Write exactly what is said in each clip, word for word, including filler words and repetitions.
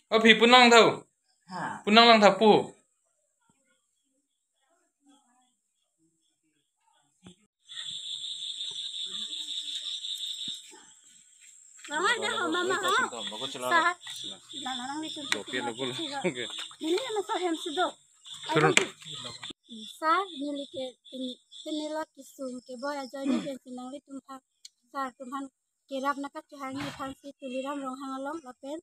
Oh, phi punang thau. Ha. Punang lang tha pu. Mama, dah, mama, ha? Sa. Lalang ni tu. Oke, lo, lo. Oke. Neli masuk hem sudo. Turun. Sa, neli ke pin-, pinelo kesung keboi ajoine pen si nanglitum aphan, sar atum aphan kerap nangkachehangji aphansi Tuliram Ronghang along lapen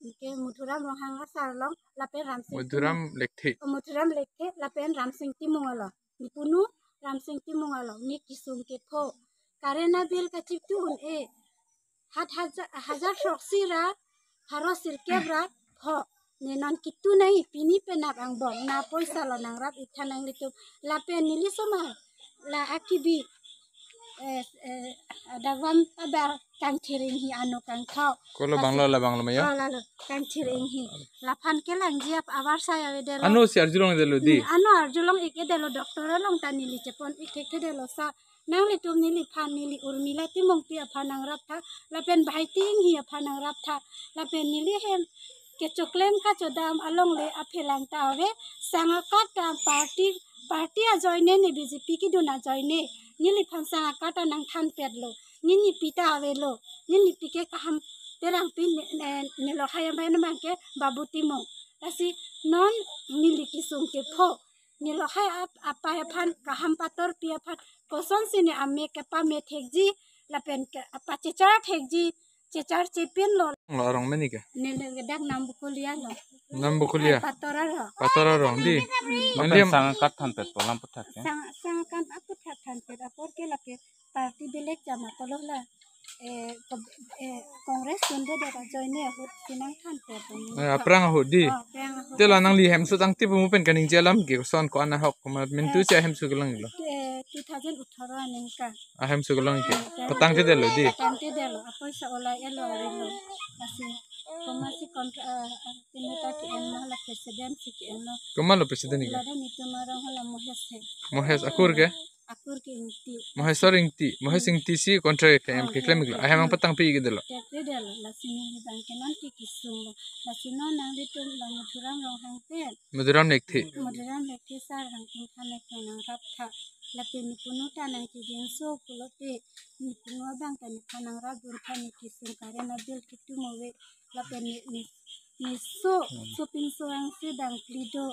ke Madhuram Ronghang asar along lapen Ramsing Madhuram Lekthe. Oh, Madhuram Lekthe lapen Ramsing Timung along. Nepunu Ramsing Timung along ne kesung kepho. Current abill kachiptu un-e. Hat hajar, hajar throksi ra pharo sirkep ra pho. Ne non kitu nai, pini penap angbong. Na poisa lo nangrap-ik tha nanglitum. Lapen neli somar la akibi, eh, eh, adagvam abar kangthir inghi ano kangthok. Kolo banglo la banglo ma ya? Oh, lalo, kangthir inghi. Laphan kelangji ap abar saya wedelo. Ano si arjulong-ikdelo di? Hmm, ano arjulong-ikdelo, doctor along ta neli chepon-ik thekthedelo sa. Nanglitum neliphan, neli Urmila Timungpi aphan nangrap tha, lapen Bhaiti Inghi aphan nangrap tha, lapen neli hem kechoklem kachodam alongle aphelang ta ave, sang akat ta party, party ajoine ne, B J P kedun ajoine, neliphan sang akat ta nangthanpetlo, neli nipi ta avelo, neli nipi ke Kaham Terangpi ne, ne, nelo hai ambai namang ke Babu Timung. Lasi non neli kesung kepho. Nelo hai ap-, apai aphan kaham patorpi aphan kosonsi ne amek kepame thekji, lapen ke apa chechar thekji, chechar chepin lo. Lo arong meni ke? Nele dak Nambukulia lo. Nambukulia. Pator arong. Pator arong di. Hmm. Mandi lapen sang akat thanpet po lam puthak ya? Sang, sang akat aputhak thanpet apor ke lake party belek jama tolo la. Eh, ko-, eh, Congress dunde det ajoine ahut si nangthanpet. Eh, aphrang ahut di. Oh, aphrang ahut. Te la nangli hemso tangte pumu pen kaningje alam ke koson ko-an ahok komat mintu si ahemso kelanglo. Eh, two thousand eighteen aningkan. Ahemso kelong ke. Eh, patangtedetlo di. Patangtedetlo. Apoisa olai elo arilo. Lasi komatsi kontra, eh, pinita ke-en ma la president si ke-enlo. Komatlo president ke? Ladak netum arong hala Mohesh he. Mohesh akur ke? Akur ke Ingti. Mohesor Ingti. Mohesh Ingti si kontra ke-en, ah, keklem-iklo. Ahem ang patangpi-ikdelo. Tepedetlo. Lasi neli abang ke non ke kesunglo. Lasi non nanglitum la Madhuram Ronghang pen. Madhuram Lekthe. Madhuram Lekthe sar hang tum than pen nangrap tha. Lapen nepunu ta nangchejinso pulote nepunu abang ta nephan nangrapdun tha, ne kesung current abill kitum ave. Lapen ne, ne, ne so, hmm, sopinso angse dang phli do.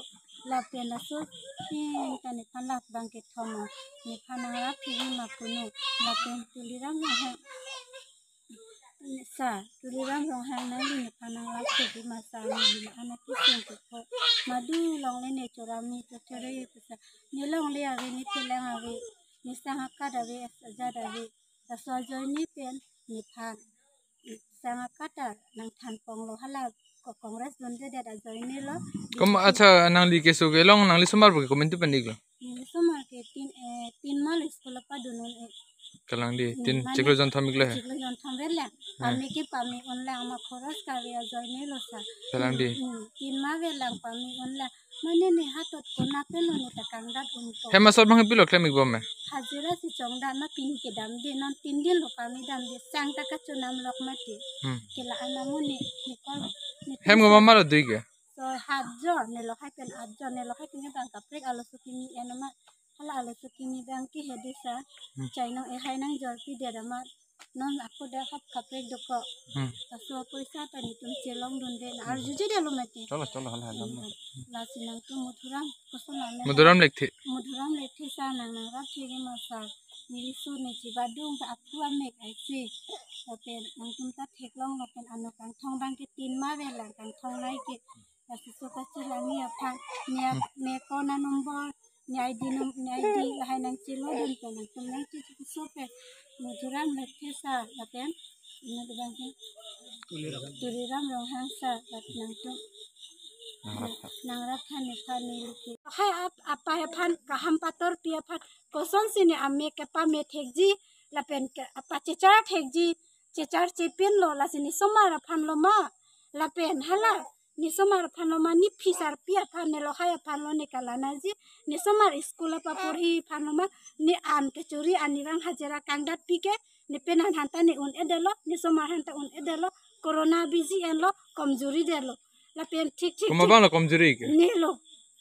Lapen laso, eh, ta nephan lak abang kethom. Nephan nangrap thekji ma punu. Lapen Tuliram Ronghang sa, Tuliram Ronghang nangli nephan nangrap thekji ma sa, neli anak kesung kepho. Madu longle ne chorami chothere pisa. Ne longle ave, ne thelang ave, ne sang akat ave, ajat ave. Laso ajoine pen nephan sang akat ta nangthanponglo hala ko Congress dunde det ajoine lo. Kom, acha, nangli keso kelong nangli somar pu ke komantu pen-iklo? Neli somar ke tin, eh, tin ma lo school apadun un-e. Kalang di, hmm, tin mane chiklo jonthom-iklo he? Chiklo jonthom avelang. Hmm. Pame ke pame unlang, ama khoros kave ajoine lo sa. Kalang di. Hmm, tin ma avelang pame unlang. Mane ne hatot konat pen lo ne ta kangdat unpo. Hem asor abang pilo klem-ikbom me? Hajira si chongdat ma, pini kedamde, non tin din lo pame damde, sang ta kachonam lok mati. Hmm. Ke la-an amonit, ne kol, ne hem tum komat ma lo dui ke? So, hatjon, nelo hai pen atjon, nelo hai pen ke bang kaprek alo sukimi en ma. Hala alo sukimi bang ke hedi sa. Hmm. Chainong ehai nangjorpidet ma. Non ako dak hap kaprek dokok. Hmm. Laso apoisa ta netum chelongdunde na. Hmm. Arjujedetlo mati. Cholo, cholo, hala, hala. Hmm. Lasi nangtum Madhuram koson ame. Madhuram Lekthe. Madhuram Lekthe sa nang nangrap thekji ma sa. Neli so ne chibadung ta aphu amek aisi. Lapen nangtum ta theklong lapen ano kangthong abang ke tin ma avelang kangthong nai ke. Lasi so kachelangji aphan, ne, hmm, ne account number, ne I D num-, ne I D lahai nangchelodun pen nangtum nangchechok so pen. Madhuram Lekthe sa lapen, inut abang ke? Tuliram. Tuliram Ronghang sa lapen nangtum. Nangrap tha. Nangrap tha nephan neli ke. Hai ap-, apa aphan kaham pator pi aphan kosonsi ne ame kepame thekji lapen ke apa chechar thekji, chechar chepin lo, lasi ne osomar aphan lo ma. Lapen hala ne osomar aphan lo ma, ne phisar pi aphan ne lo, hai aphan lo ne kalanaji, ne osomar school apa porhi aphan lo ma, ne an kechori an ne vang hajira kangdat pi ke, ne penan aphan ta ne un-edetlo, ne osomar aphan ta un-edetlo, corona biji enlo, komjuri detlo. Lapen thik thik Komat thik abang lo komjuri ke? Ne lo.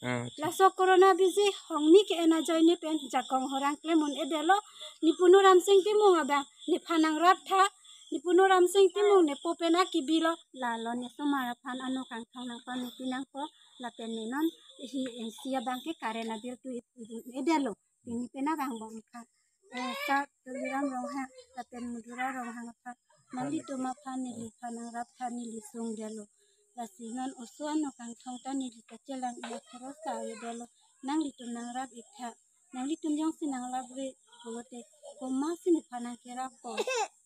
Ah, acha. Laso corona biji hongni ke-en ajoine pen jakong horang klem un-edetlo, ne punu Ramsing Timung abang nephan nangrap tha, ne punu Ramsing Timung nepo pen akibi lo, lalo ne osomar aphan ano kangthong nangpame pi nangpo, lapen ne non hi isi abang ke current abill tu i-, i-, edetlo, pini pen abang bom kha. Eh, Sar Tuliram Ronghang lapen Madhura Ronghang aphan, nanglitum aphan neliphan nangrap tha, neli sungdetlo. Lasi non oso ano kangthong ta neli kachelang-i akhoros ta avedetlo. Nanglitum nangrap-ik tha. Nanglitum jongsi nangrap-re pulote komatsi nephan nangkerappo?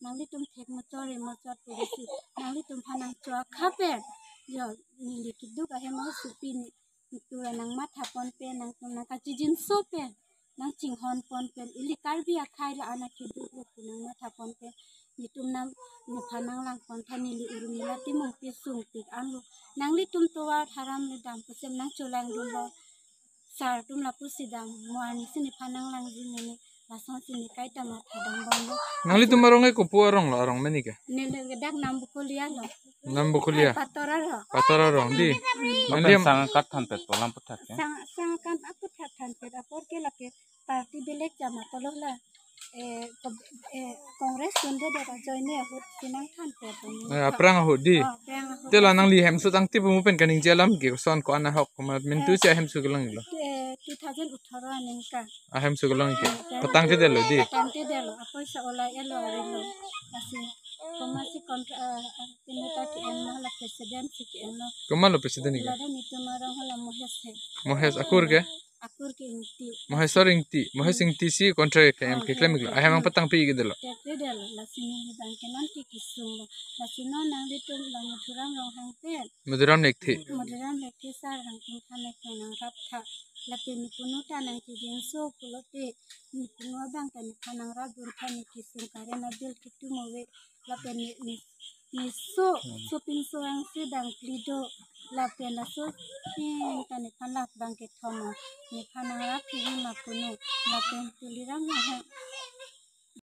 Nanglitum thek mochot re mochot pusi nanglitum aphan nangcho-ak kha pen, yo, neli keduk ahem ahusupi ne, netum nangmatha pon pen, nangtum nangkachijinso pen, nangchinghon pon pen, ili Karbi akhei la-an akeduk lo pu nangmatha pon pen, netum nang nephan nanglang pon tha, neli Urmila Timung pi sungpik anlo. Nanglitum tovar tharam le dam pusem nangcholangdunlo. Sar atum lapusi dam, mo arnisi nephan nanglangji mene, lasonsi ne kaita matha dambomlo. Nanglitum arong ke kopu arong lo, arong mene ke? Neli ke dak Nambukulia lo. Nambukulia? Pator arong. Pator arong, dei. Hmm. Nangli Lapen sang angkat thanpet po, lam puthak ya? Sang, sang angkat aputhak thanpet apor ke lake party belek jama tolo la. Eh, ko-, eh, Congress kunde dera ajoine ahut si nangthanpet. Eh, aphrang ahut, dei. Oh, aphrang ahut. Te la nangli hemso tangte pumu pen kaningje alam ke, koson ko-an ahok komat mintu si ahemso kelanglo? Eh, two thousand eighteen aningkan. Ahemso kelong ke? Hmm, patangtedetlo, dei. Patangtedetlo, apoisa olai elo arilo. Lasi komatsi kontra, ah, ah, pinita ke-enlo, la president si ke-enlo. Komatlo president ke? Ladak netum arong hala Mohes he. Mohes akur ke? Akur ke Ingti. Mohesor Ingti. Mohes Ingti si kontra ke-em, oh, keklem-iklo. Ahem nangpatangpi-ikdetlo. Tangpidetlo, lasi neli abang ke non ke kesunglo. Lasi non nanglitum la Madhuram Ronghang pen, Madhuram Lekthe. Madhuram Lekthe sar nangtum aphan nephan nangrap tha. Lapen ne punu ta nangchijinso pulote, ne punu abang ta nephan nangrapdun tha, ne kesung current abill kitu mo ave. Lapen ne, ne, ne so, sopinso angse dang phli do. Lapen laso, eh, ta nephan lak abang kethom mo. Nephan nangrap thiri ma punu. Lapen Tuliram Ronghang